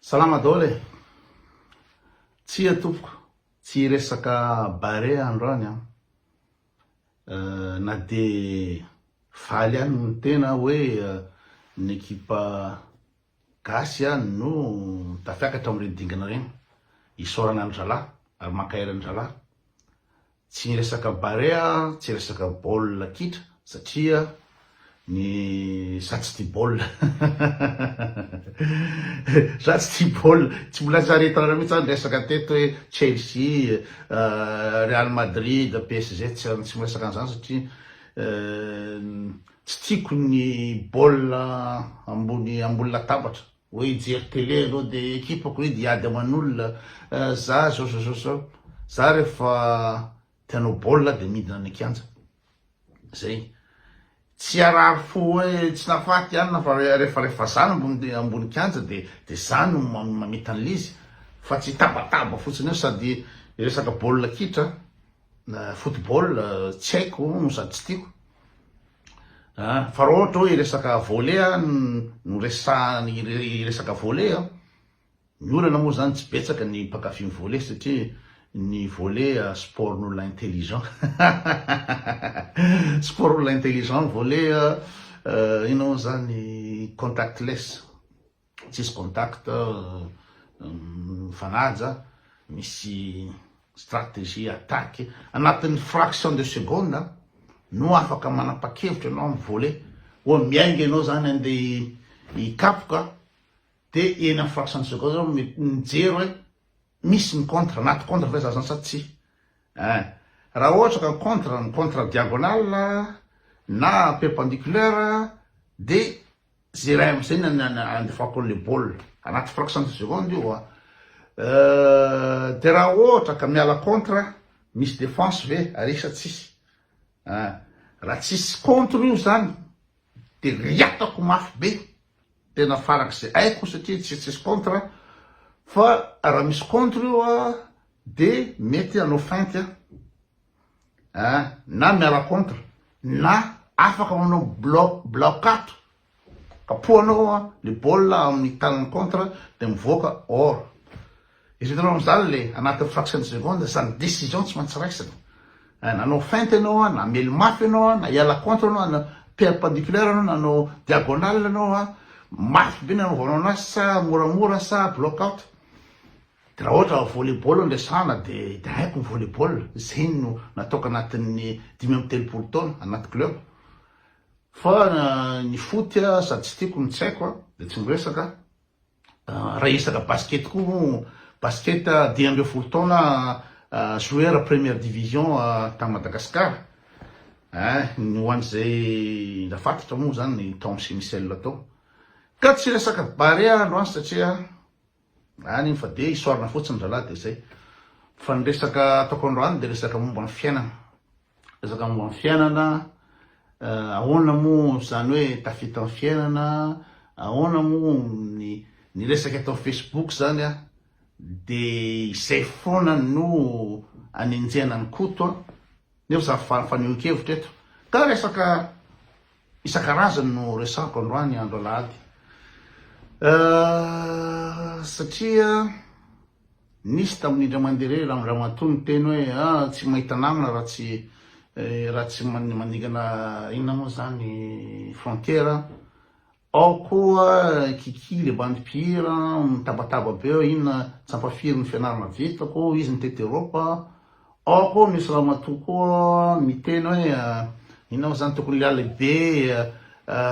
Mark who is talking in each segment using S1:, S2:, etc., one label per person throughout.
S1: Salama daholo e! Tsia tompoko, tsy hiresaka Barea androany an! Na dia faly ihany ny tena hoe ny ekipa gasy no tafiakatra amin'ireny dingana ireny. Isaorana an-dry zalahy ary mankahery an-dry zalahy. Tsy resaka barea, tsy resaka baolina kitra satria ny za tsy tia baolina za tsy tia baolina, tsy mbola tsy aretinareo mihitsy zany resaka teto hoe Chelsea, Real Madrid, PSG, tsy tsy miresaka an'izany satria tsy tiako ny baolina ambony ambony latabatra. Hoe hijery télé aloha de ekipako io de hiady aman'olona za zao zao zao zao za rehefa te hanao baolina de midina any an-kianja zay tsy harary fo hoe tsy nahafaty anona fa rehefa rehefa za no ambony ambony kianja de de za no mamita an'le izy fa tsy hitabataba fotsiny eo sady resaka baolina kitra na football tsy haiko no sady tsy tiako Ah, fa raha ohatra hoe resaka volley no resahana resaka volley an, ny olana moa zany tsy betsaka ny mpankafy ny volley satria ny volley sport n'olona intelligent sport n'olona intelligent ny volley inona moa zany contactless. tsisy contact mifanaja, misy stratégie attaque, anatin'ny fraction de seconde no afaka manapa-kevitra ianao amin'ny volet, oa miainga ianao zany andeha hikapoka de eny amin'ny fraction de seconde ianao mijery hoe misy ny contre, anaty contre ve za zany sa tsia, eh raha ohatra ka contre, ny contre diagonale na perpendiculaire de Ze ray amizay ny andefako anle baolina, anaty fraction de seconde io a! De raha ohatra ka miala contre, misy defense ve ary sa tsisy? An! Raha tsisy contre io zany de riatako mafy be, tena farak'izay haiko satria tsy tsisy contre, fa raha misy contre io a de mety hanao feinte aho. An, na miala contre na afaka manao bloc bloc ato, kapohanao an le baolina amin'ny tanan'ny contre de mivoaka hors. Eritreretinao amin'izany le anatin'ny fraction de seconde zany décision tsy maintsy raisina. An, nanao feinte ianao an, namely mafy ianao an, na hiala contre ianao, na perpendiculaire ianao, nanao diagonale ianao an, mafy be nanaovanao anazy sa moramora sa bloc out. De raha ohatra volley ball no resahana de de haiko ny volley ball, zay no nataoko anatin'ny 35 taona anaty club. Fa ny foot sady tsy tiako no tsy haiko de tsy miresaka. Raha hiresaka basket koa moa, basket 15 taona joueur première division tany Madagascar. Ein, ny ho an'izay nafatotra moa zany tao amin'ny Semichel tao. Ka tsy resaka Barea androany satria Any iny fa de isaorana fotsiny zalahy de zay. Fa ny resaka ataoko androany de resaka momba ny fiainana. Resaka momba ny fiainana, ahoana moa zany hoe tafita amin'ny fiainana, ahoana moa ny ny resaka eto amin'ny Facebook zany an, de izay foana no anenjehana an'i Koto an, nefa za fanehoan-kevitra eto. Ka resaka Isan-karazany no resahako androany andro alahady satria nisy tamin'ny indray mandeha irery ramatoa niteny hoe ah tsy mahita namana raha tsy raha tsy mandingana inona moa zany frontière ao koa Kiki le bandy mpihira mitabataba be hoe inona tsy ampafiry ny fianarana vitako izy nitety Europe Ao koa misy ramatoa koa miteny hoe inona moa zany tokony lehibe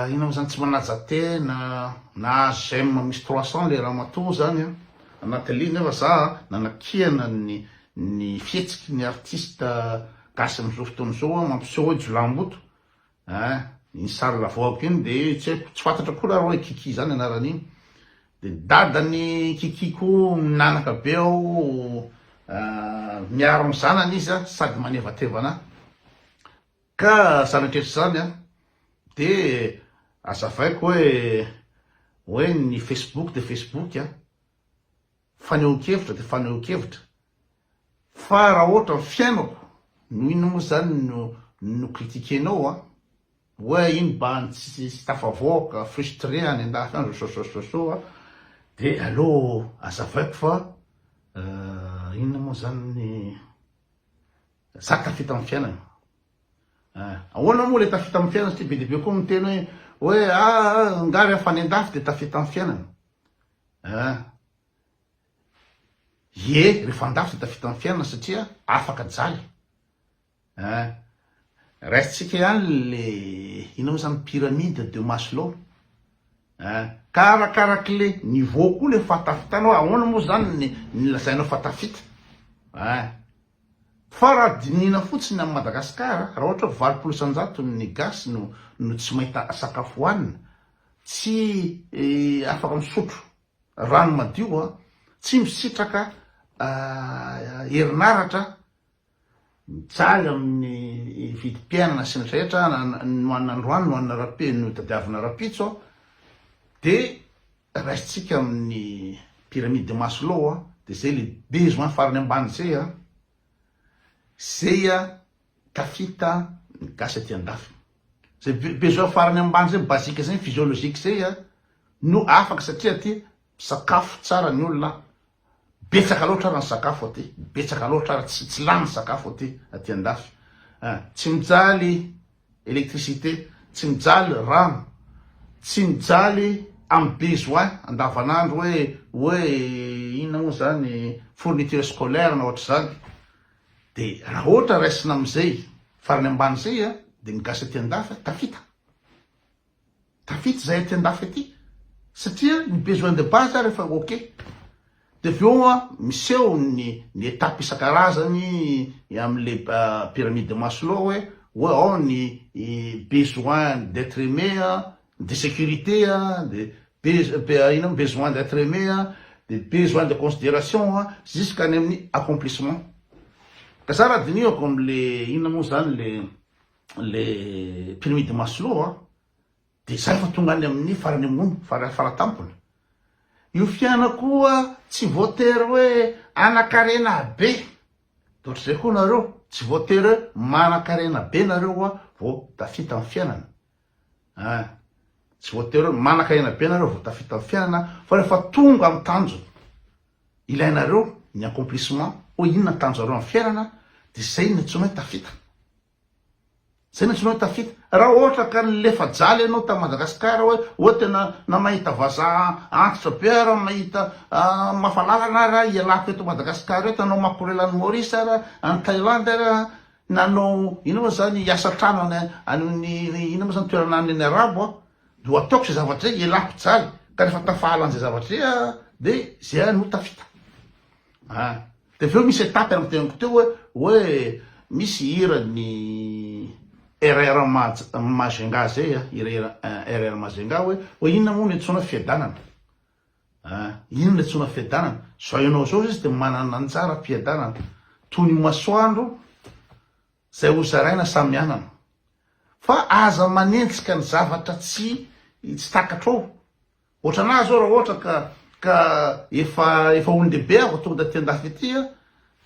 S1: inona moa zany tsy manaja tena, nahazo j'aime misy 300 le ramatoa zany an, anaty ligne nefa za nanakiana ny ny fihetsiky ny artiste gasy amizao fotoana izao an, mampiseho hoe jiolahimboto Ein, iny sary lavoako iny de tsy haiko, tsy fantatra akory ary hoe Kiki zany anaran'iny. De dadan'i Kiki koa minanaka be ao, miaro ny zanany izy an, sady manevateva anah. Ka zany rehetra zany an, de azavaiko hoe, hoe ny Facebook de Facebook an, Fanehoan-kevitra dia fanehoan-kevitra fa raha ohatra ny fiainako no inona moa zany no no critiquer-nao an, hoe iny bandy tsy tafavoaka, frustré any an-dafy any zao zao zao zao an, De aleo azavaiko fa inona moa zany ny za tafita amin'ny fiainana. Ahoana moa le tafita amin'ny fiainana satria be dia be koa miteny hoe hoe ah nga rehefa any an-dafy de tafita amin'ny fiainana. Ah. Ie, rehefa an-dafy de tafita amin'ny fiainana satria afaka jaly. Ein. Raisintsika ihany le inona moa zany pyramide de Maslow. Ein. Ka arakarak'le niveau koa le fahatafitana hoe ahoana moa zany ny ny lazainao fa tafita. Ein. Fa raha dinihina fotsiny amin'i Madagasikara, raha ohatra hoe 80% ny gasy no no tsy mahita sakafo hohanina, tsy afaka misotro rano madio, tsy misitraka herinaratra, Mijaly amin'ny vidim-piainana sy ny rehetra, ny hohanina androany no hohanina rahampitso, no tadiavina rahampitso, dia raisintsika amin'ny pyramide de Maslow dia zay le besoin farany ambany zay an, zay tafita ny gasy aty andafy. Zay besoin farany ambany zay, basique zay, physiologique zay no afaka satria aty misakafo tsara ny olona, Betsaka loatra ary ny sakafo aty, betsaka loatra ary tsy tsy lany ny sakafo aty, aty andafy ah, tsy mijaly électricité, tsy mijaly rano, tsy mijaly amin'ny besoin andavanandro hoe hoe inona moa zany fourniture scolaire na ohatr'izany, de raha ohatra raisina amin'izay farany ambany zay ah, de ny gasy aty andafy tafita. Tafita izay aty andafy aty satria ny besoin de base ary efa ok. De avy eo an miseho ny ny étape isan-karazany amle pyramide de Maslow hoe hoe ao ny besoin d'etre aimé an, de sécurité an, de inona moa besoin d'etre aimé an, de besoin de considération an, jusqu'any amin'ny accomplissement. Ka za raha dinihako amle inona moa zany le le pyramide Maslow a, de zay fa tonga any amin'ny farany ambony, fara faratampony. Io fiainana koa tsy voatery hoe anakarena be, de ohatr'izay koa nareo, tsy voatery hoe manakarena be nareo a vao tafita amin'ny fiainana, ein, tsy voatery hoe manakarena be nareo vao tafita amin'ny fiainana fa rehefa tonga amin'ny tanjona ilainareo ny accomplissement hoe inona ny tanjonareo amin'ny fiainana de zay no antsoina hoe tafita. Zay no antsoina hoe tafita. Raha ohatra ka nilefa jaly ianao tany Madagasikara hoe hoe tena na mahita vazaha antitra be ara, mahita mafalalana ara hialako eto Madagasikara eto, hanao makorela any Maurice ara, any Thaïlande ara, nanao inona moa zany hiasa trano any any amin'ny inona moa zany toerana any any arabo aho, de ho ataoko zay zavatra zay hialako jaly. Ka rehefa tafahala an'izay zavatra zay aho de zay aho no tafita. Ah! De avy eo misy étape araka teneniko teo hoe hoe misy hiran'ny RR Majunga zay a, hira RR Majunga hoe hoe inona moa no antsoina fiadanana? Ah! Inona no antsoina fiadanana? Zao ianao zao izy de manana anjara fiadanana toy ny masoandro zay ho zaraina samy hanana. Fa aza manenjika ny zavatra tsy tsy takatrao. Ohatranà zao raha ohatra ka ka efa efa olon-dehibe aho vao tonga taty andafy aty a,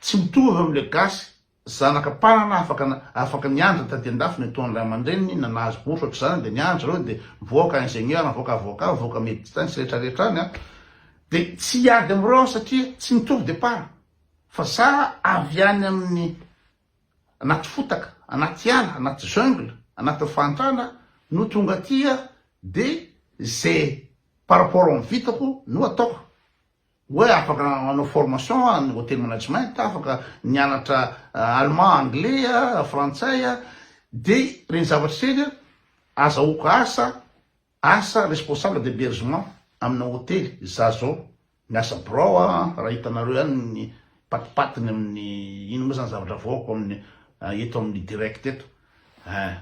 S1: tsy mitovy amle gasy zanaka mpanana afaka afaka niandry taty andafy netoan'ny ray aman-dreniny na nahazo bourse ohatr'izany de niandry zareo de mivoaka ingénieur mivoaka avocat mivoaka médecin sy rehetra rehetra any a, de tsy hiady amreo aho satria tsy mitovy départ fa za avy any amin'ny anaty fotaka, anaty ala, anaty jungle, anatin'ny fahantrana no tonga aty aho de ze par rapport amin'ny vitako no ataoko. Hoe afaka manao formation any hotel management, afaka nianatra allemand, anglais, frantsay, de reny zavatra ireny azahoako asa Asa responsable d'hebergement amina hotely za zao miasa birao a raha hitanareo ihany ny patipatiny amin'ny ino moa zany zavatra avoakako amin'ny eto amin'ny direct eto eh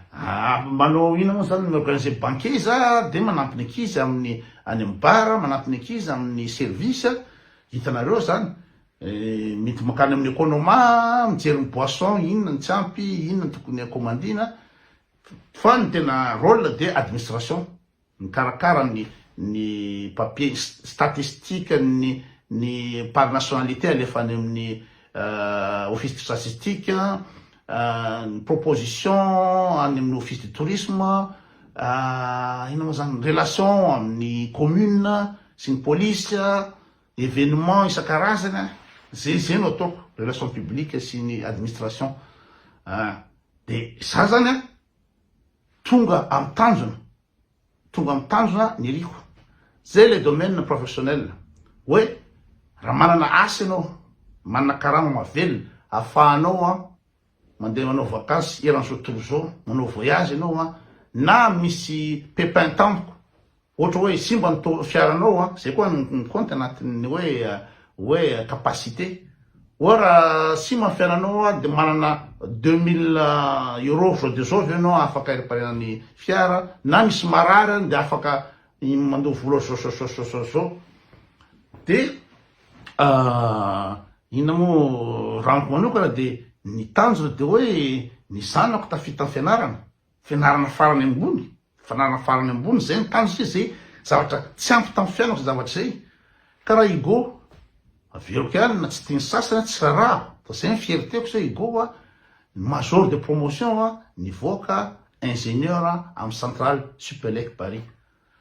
S1: manao ino moa zany mi-organiser banquet za de manampy ny ankizy amin'ny any amin'ny bar manampy ny ankizy amin'ny service hitanareo zany mety mankany amin'ny economa mijery ny boisson inona ny tsy ampy inona ny tokony commandina Fa ny tena role dia administration, mikarakara ny ny papier statistique ny ny par nationalité alefa any amin'ny office de statistique, ny proposition any amin'ny office de tourisme, inona moa zany, relation amin'ny commune. sy ny polisy, événement isan-karazany, zay zay no ataoko, relation publique sy ny administration. De za zany an, tonga amin'ny tanjona, tonga amin'ny tanjona ny iriko. Zay le domaine professionnel, hoe raha manana asa ianao, manana karama mahavelona, ahafahanao an mandeha manao vakansy eran'izao tontolo izao, manao voyage ianao an, na misy pépin tampoka, ohatra hoe simba ny to- fiaranao an, zay koa mi-compte anatin'ny hoe hoe capacité, hoe raha simba ny fiaranao an de manana 2000 euros zao de zao ve ianao afaka hi-reparer-na ny fiara, na misy marary an de afaka mandoa vola zao zao zao zao zao, de Inona moa raha amiko manokana dia ny tanjona dia hoe ny zanako tafita amin'ny fianarana, fianarana farany ambony, fianarana farany ambony izay ny tanjona satria izay zavatra tsy ampy tamin'ny fiainako izay zavatra izay. Ka raha Hugo, averiko ihany na tsy tian'ny sasany tsy rarahako fa izay ny fierté-ko izay Hugo a, ny major de promotion a, nivoaka ingénieur amin'ny centrale Supelec Paris.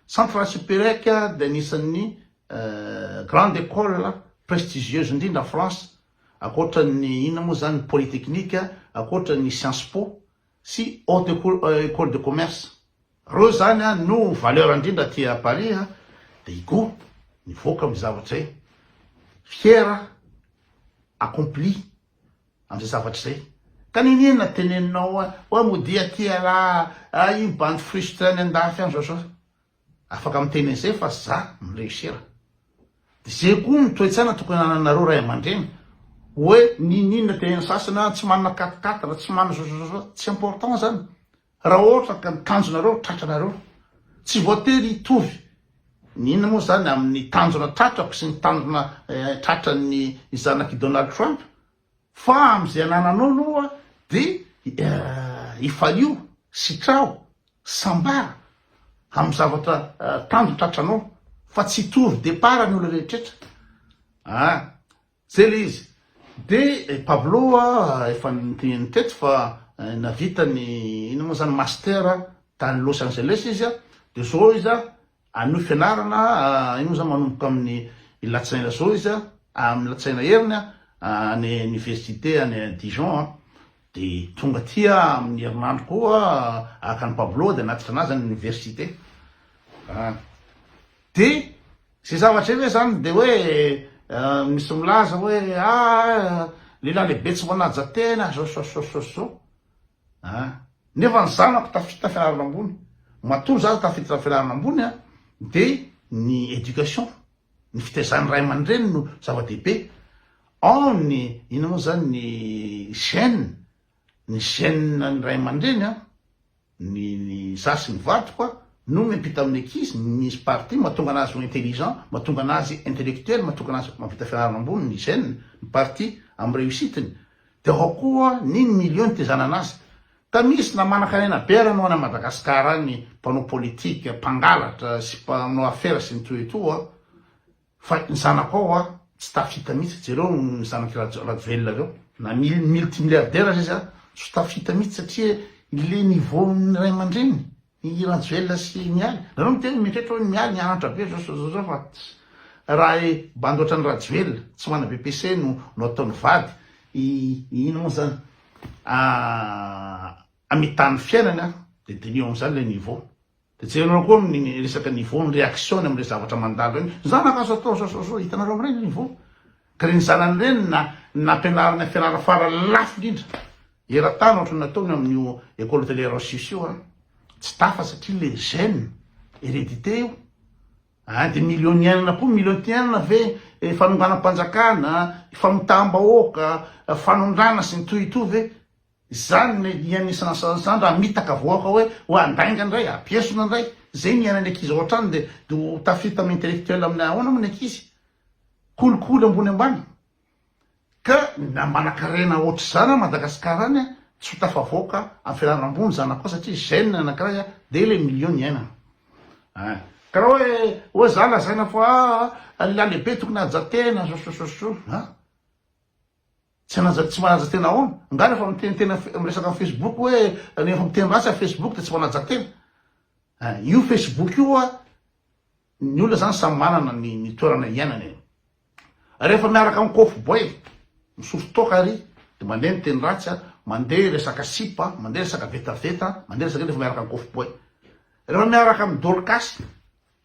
S1: Centrale Supelec dia anisan'ny Grande école prestigieuse indrindra France, ankoatra ny inona moa zany ny polytechnique, ankoatra ny science po sy haute école de commerce. Reo zany no valeur indrindra aty à Paris de i Go nivoaka amin'ny zavatra zay. Fier, accompli amzay zavatra zay. Ka niniana teneninao hoe modia aty ialahy, iny bandy frustré any andafy any zao zao. Afaka miteny an'izay fa za mi-reussir. De zay koa ny toe-tsaina tokony anananareo ray aman-dreny hoe n'inon'inona tenen'ny sasany ah tsy manana quatre quatre, tsy manana zao zao zao, tsy important zany raha ohatra ka ny tanjonareo tratranareo. Tsy voatery hitovy ny inona moa zany amin'ny tanjona tratrako sy ny tanjona tratran'ny zanak'i Donald Trump Fa amin'izay anananao aloha dia ifalio, sitraho, sambara amin'ny zavatra tanjo tratranao fa tsy hitovy départ ny olona rehetrretra a! Zay le izy. De Pablo efa niteneniny teto fa navita ny inona moa zany master tany Los Angeles izy a, de zao izy a Anio fianarana io moa zany manomboka amin'ny latsinaina zao izy a, amin'ny latsinaina heriny a, any université any Dijon a, de tonga aty aho amin'ny herinandro koa araka an'i Pablo de hanatitra anazy any université a. De zay zavatra zay ve zany de hoe misy milaza hoe ah lehilahy lehibe tsy manaja tena zao zao zao zao zao. Ah. Nefa ny zanako tafita fianarana ambony. Matoa zaza tafiditra fianarana ambony an, de ny éducation, ny fitaizan'ny ray aman-dreny no zava-dehibe. Ao ny, inona moa zany, ny gène, ny gène ny ray aman-dreny an, ny ny za sy ny vadiko an, no miampita amin'ny ankizy, misy partie mahatonga anazy ho intelligent, mahatonga anazy intellectuel, mahatonga anazy mahavita fianarana ambony ny gène, ny partie amin'ny réussite-ny. Dia ao koa ny milieu nitezana anazy. Ka misy na manankarena be ary anao any Madagascar any, mpanao politique, mpangalatra sy mpanao afera sy ny toa toa, fa ny zanakao a tsy tafita mihitsy, jereo ny zanak'i Rajoelina reo, na multimilliardaire aza izy a, tsy tafita mihitsy satria le niveau ny ray aman-dreniny. I Rajoelina sy Mialy, nareo miteny mieritreritra hoe Mialy nianatra be zao zao zao fa raha i bandy ohatran'i Rajoelina tsy manana BEPC no no ataony vady i ino moa zany hamitany fiainany an de diniho amizany le niveau de jerenareo koa amin'ny resaka niveau ny réaction-ny amle zavatra mandalo reny zanaka azo atao zao zao zao hitanareo amreny niveau ka reny zanany reny na nampianarina fianarana farany lafo indrindra Eran-tany ohatran'ny nataony amin'io école hôtelière suisse io an, tsy tafa satria le gène, hérédité io an, de million niainana koa, million niainana ve fanonganam-panjakana, famotaham-bahoaka, fanondrana sy ny tohitohy ve zany ny iainana zany raha mitaka vahoaka hoe ho handainga indray, hampiesona indray, zay ny iainan'ny ankizy ao an-trano de de ho tafita amin'ny intellectuel amin'ny ahoana moa ny ankizy? Kolikoly ambony ambany. Ka na manankarena ohatr'izany a Madagascar any a, tsy ho tafavoaka amin'ny fianarana ambony zanakao satria gène anakiray a de le milieu niainana. Ein. Ka raha hoe hoe za lazaina fa aa lehilahy lehibe tokony hanaja tena zao zao zao zao an. Tsy hanaja tsy manaja tena ahoana? Nga rehefa miteniteny am miresaka am facebook hoe rehefa miteny ratsy am facebook de tsy manaja tena? Ein. Io facebook io a. Ny olona zany samy manana ny ny toerana iainany e. Rehefa miaraka am kôfy boay, misotro toaka ary de mandeha ny teny ratsy a, mandeha resaka sipa, mandeha resaka vetaveta, mandeha resaka rehefa miaraka am kôfy boay. Rehefa miaraka am dorkasy,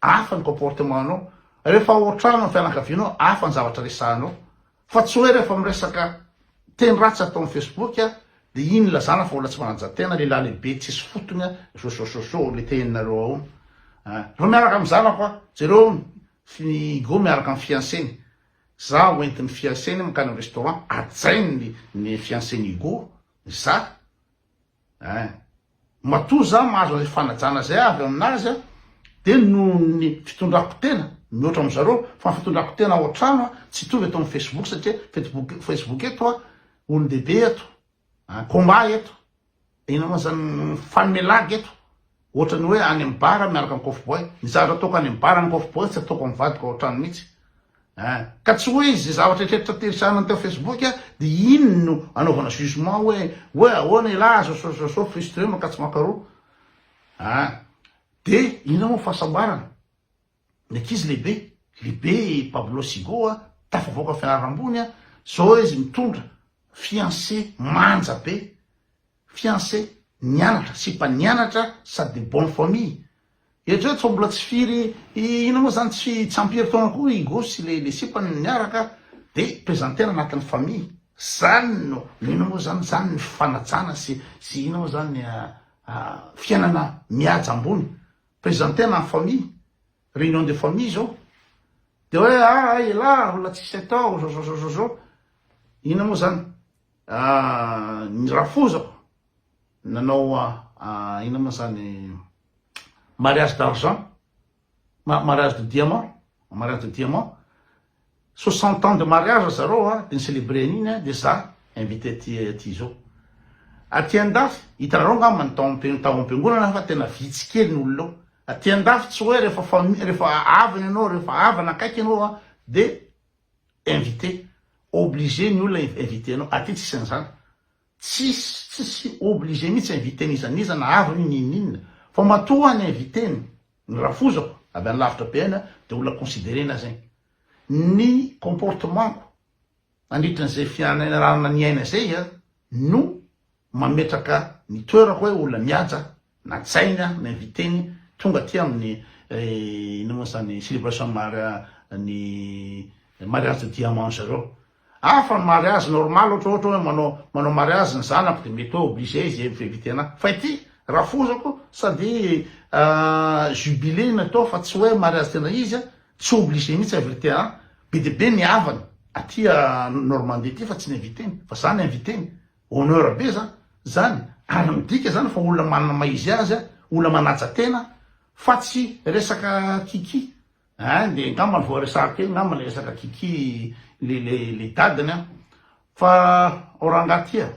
S1: hafa ny comportement nao, rehefa ao an-trano am fianakavianao, hafa ny zavatra resahanao. Fa tsy hoe rehefa miresaka teny ratsy atao am facebook a, de iny ilazana fa olona tsy manaja tena, lehilahy lehibe tsisy fotony a, zozozozo le teninareo ao a. Rehefa miaraka am zanako a, jereo Figo miaraka am fiancé-ny, za hoentin'ny fiancé-ny mankany am restaurant, hajainy ny fiancé-n'i Hugo, za ein. Matoa za mahazo an'izay fanajana zay avy aminazy a, de noho ny fitondrako tena mihoatra am zareo, fa ny fitondrako tena ao an-trano a tsy hitovy eto am facebook satria facebook facebook eto a olon-dehibe eto a, combat eto, inona moa zany mifanome lagy eto, ohatran'ny hoe any am bar miaraka am coffee boy, ny zavatra ataoko any am bar any coffee boy tsy ataoko am vadiko ao an-trano mihitsy. Eh! Ka tsy hoe izay zavatra eritreritra terisahana teo Facebook dia iny no anaovana jugement hoe hoe ahoana elah zao zao zao zao frustré mankatsy mankaroa. Ah! Dia inona moa fahasambarana? Ny ankizy lehibe, lehibe i Pablo Sigo a, tafavoaka fianarana ambony a, zao izy mitondra fiancé manja be, fiancé nianatra, sipa nianatra sady bonne famille, Eritrereto fa mbola tsy firy inona moa zany tsy tsy ampy herintaona koa i Hugo sy le le sipany no niaraka de presenter anatin'ny famille zany no inona moa zany zany ny fifanajana sy sy inona moa zany fiainana mihaja ambony presenter na famille réunion de famille zao de hoe ah elah olona tsisy atao zao zao zao zao inona moa zany ny rafozako nanao inona moa zany mariage d'argent, mariage de diamant, mariage de diamant, 60 ans de mariage zareo a, de ni-celebrer an'iny a, de za invité aty aty zao. Aty andafy, hitanareo angamba ny tao am-piangonana, tao am-piangonana fa tena vitsy kely ny olona ao. Aty andafy tsy hoe rehefa famille, rehefa havana ianao, rehefa havana akaiky ianao a, de invité, obligé ny olona invité anao, aty tsisy an'izany. Tsisy tsisy obligé mihitsy inviter n'iza n'iza na havana io n'inon'inona fa matoa any inviter-ny ny rafozako avy any lavitra be any dia olona considerena zegny. Ny comportement-ko nandritran'izay fianarana niaina zay no mametraka ny toerako hoe olona mihaja Najainy aho, ni-inviter-ny tonga aty amin'ny inona moa izany célébration mari- ny mariage de diamant zareo. Hafa ny mariage normal ohatra ohatra hoe manao manao mariage ny zanako de mety hoe obligé izy hi-inviter anahy. Fa ity rafozako sady jubilé no atao fa tsy hoe mariage tena izy, tsy obligé mihitsy hi-inviter anahy. Be dia be ny havany aty Normandie aty fa tsy ni-inviter-ny fa za ni-inviter-ny. Honneur be zany zany ary midika zany fa olona manana maha izy azy olona manaja tena fa tsy resaka kiki ein de ngambany vao resahako kely ngamba le resaka kiki le le le dadany an fa ao rangahy ty a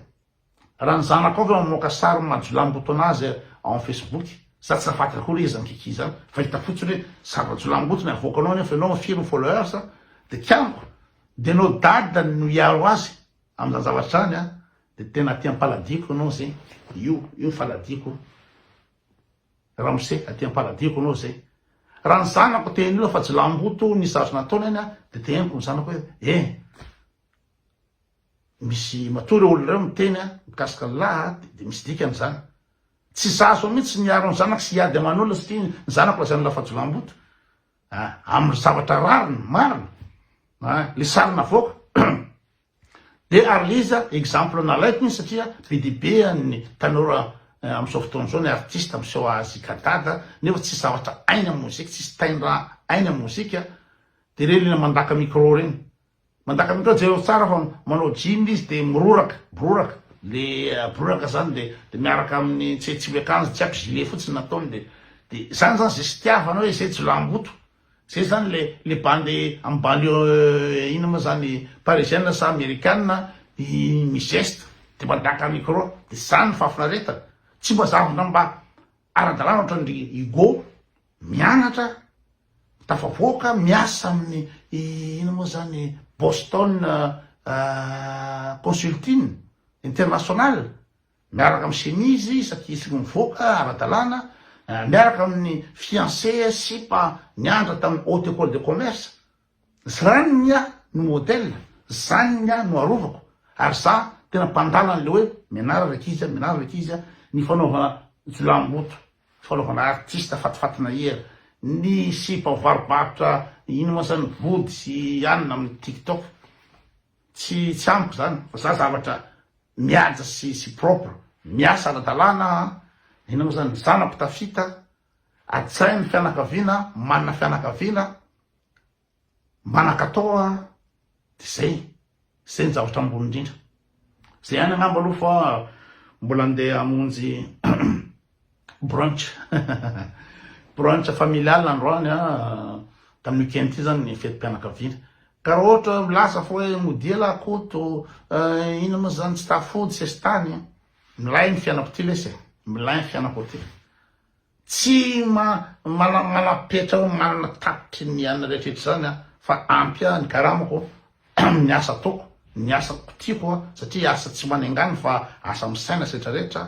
S1: raha ny zanakao ve mamoaka sary maha jiolahimboto anazy ao am facebook za tsy nahafantatra akory hoe iza ny kiki zany fa hita fotsiny hoe sary jiolahimboto ny avoakanao nefa ianao firy ny followers de kianiko de enao dadany no hiaro azy Amin'izany zavatra izany an, dia tena aty am-paladiako ianao izay, io, io ny faladiako, ramose, aty am-paladiako ianao izay. Raha ny zanako teny olona fa jilamboto nisy zavatra nataony any an, dia teneniko ny zanako hoe, eh, misy matoa ireo olona ireo miteny an, mikasika ny lahy an, dia misy dikany izany. Tsy zazo mihitsy ny hiaro ny zanako sy hiady aman'olona satria ny zanako lazain'olona fa jilamboto. Ah, amin'ny zavatra rariny, marina, ah, le sary navoaka. De ary le izy exemple nalaiko iny satria be dia be ny tanora amin'izao fotoana izao ny artiste miseho azy kadada nefa tsisy zavatra hainy amin'ny mozika, tsisy tain-draha hainy amin'ny mozika, de ireny le mandaka micro ireny. Mandaka micro jereo tsara fa manao jean izy de miroraka, miroraka, le miroraka zany de de miaraka amin'ny tsy tsy miakanjo tsy haiko gilet fotsiny nataony de de zany zany zay sy tiavana hoe zay jiolahimboto. Zay zany le le bandy am banlieue inona moa zany parisienne sa amerikana i mi-geste de mandaka micro de zany ny fahafinaretana tsy mba zavatra mba ara-dalàna ohatran'ny Hugo mianatra tafavoaka miasa amin'ny inona moa zany Boston Consulting International Miaraka amin'ny chemise isaky isaky mivoaka ara-dalàna. Miaraka amin'ny fiancé sipa nianatra tamin'ny haute école de commerce. Zany ny ahy no modèle, zany ny ahy no arovako, ary za tena mpandala an'le hoe mianara ry ankizy a, mianara ry ankizy a, ny fanaovana jiolahimboto, fanaovana artiste fatifatina hira, ny sipa varobarotra ino moa zany vody sy anona amin'ny tiktok, tsy tsy amiko zany fa za zavatra mihaja sy sy propre, miasa ara-dalàna a, inona moa zany, zanako tafita, hajain'ny fianakaviana, manana fianakaviana, Manan-katao aho de zay, zay ny zavatra ambony indrindra. Zay ihany angamba aloha fa mbola andeha hamonjy brunch brunch familial androany an, tamin'ny week-end ity zany ny fetim-pianakaviana. Ka raha ohatra milaza fa hoe modia lah Koto, inona moa zany tsy tafody sesitany, milay ny fiainako ty lesy e, milay ny fiainako aty. Tsy manam-petra hoe manana tatitry ny anona rehetra izany aho fa ampy ahy ny karamako amin'ny asa ataoko, ny asako tiako satria asa tsy manengana fa asa misaina sy rehetra rehetra,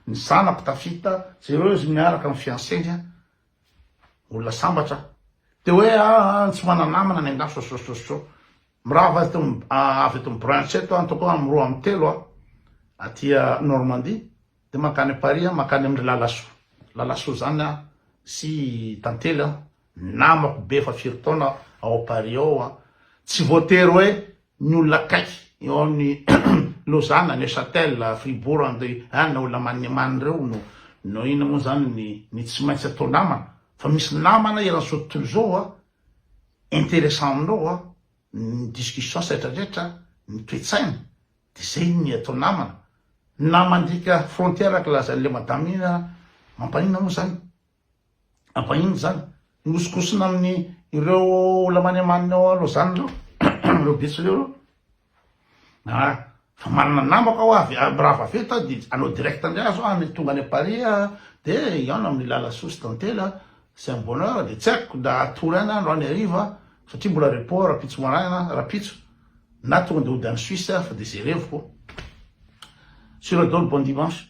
S1: ny zanako tafita, jereo izy miaraka amin'ny fiancé-ny, olona sambatra, dia hoe aah tsy mana-namana any an-dafy sao sao sao, mirava eto avy eto amin'ny branch eto aho, ataoko hoe amin'ny roa amin'ny telo aho aty Normandie. Dia mankany Paris aho, mankany amin-dry Lalasoa. Lalasoa izany an, sy Tantely an, namako be efa firy taona ao Paris ao an. Tsy voatery hoe ny olona akaiky eo amin'ny Lausanne, Neuchâtel, Fribourg, any na olona manimanina ireo no no inona moa izany ny ny tsy maintsy atao namana. Fa misy namana eran'izao tontolo izao an, intéressant aminao an, ny discussion sy rehetra rehetra, ny toe-tsaina. De zay ny atao namana. Na mandika frontière araka lazain'le madame iny a, mampaninona moa zany? Mampaninona zany? Mihosokosona amin'ny ireo olona maniamanina ao Lausanne ireo, ireo betsileo ireo. Ah, fa manana namako aho avy mirava avy eto aho de hanao direct indray aho zao any tonga any Paris aho de hihaona amin'ny Lalasoa sy Tantely a, c'est un bonheur de tsy haiko na hatory any aho androany hariva satria mbola repos rahampitso maraina, rahampitso. Na tonga de hody any Suisse aho fa de jerevoko. Sur daholo bon dimanche.